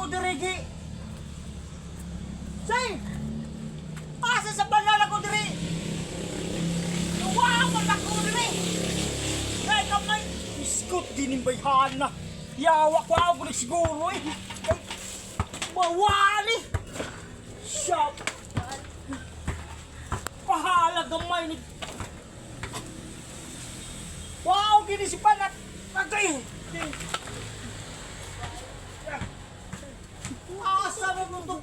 Ako diri gi. Say! Asa sa banal ako diri? Wow, man ako diri. Kay kamay iskot din yung bayhana. Yawa ko ako na siguro eh. Kay mawali. Siya. Pahala gamay ni. Wow, gini si Panat. Agay. Asa mo mundo?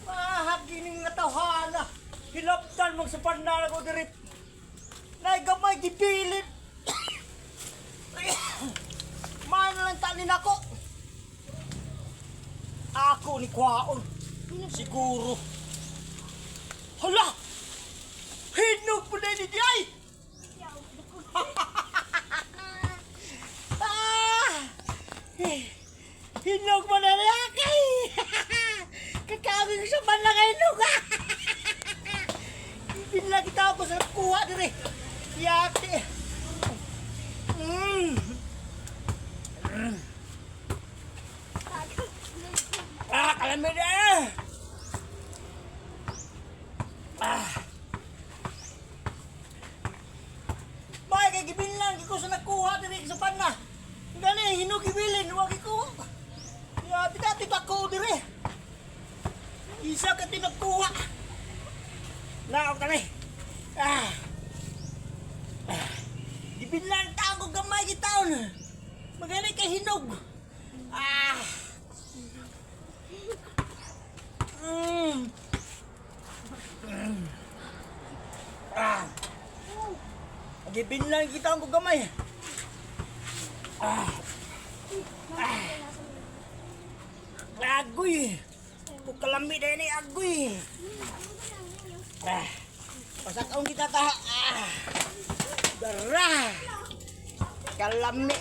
Mahagining nga tawhana. Hilaptan mong sa panala ko diri. Nay gamay gipilit. Man lang tanin ako. Ako ni Kwaon. Siguro. Hala! Hinog po na ni Diyay! Ah! Hinog mo na rin. Kakawin ko sa manlangay hinog. Ibinla kita ako sa kuha dire. Yate. Ah, kalamig na. Ah. Bay, kay gibinlan ko sa nakuha dire sa pana. Gani hinog ibilin, wa ko. Yate dati tako dire. Isa ka tinagkuha. Naok kami. Ah. Ah. Gibinlan ta ako gamay gitaon. Magani kay hinog. Ah. Ah. Gibinlan kita ko gamay. Ah. Ah. Agoy. Kukalami na ni agoy. Ah. Pasakaon kita ta. Ah. Dara. Kalami.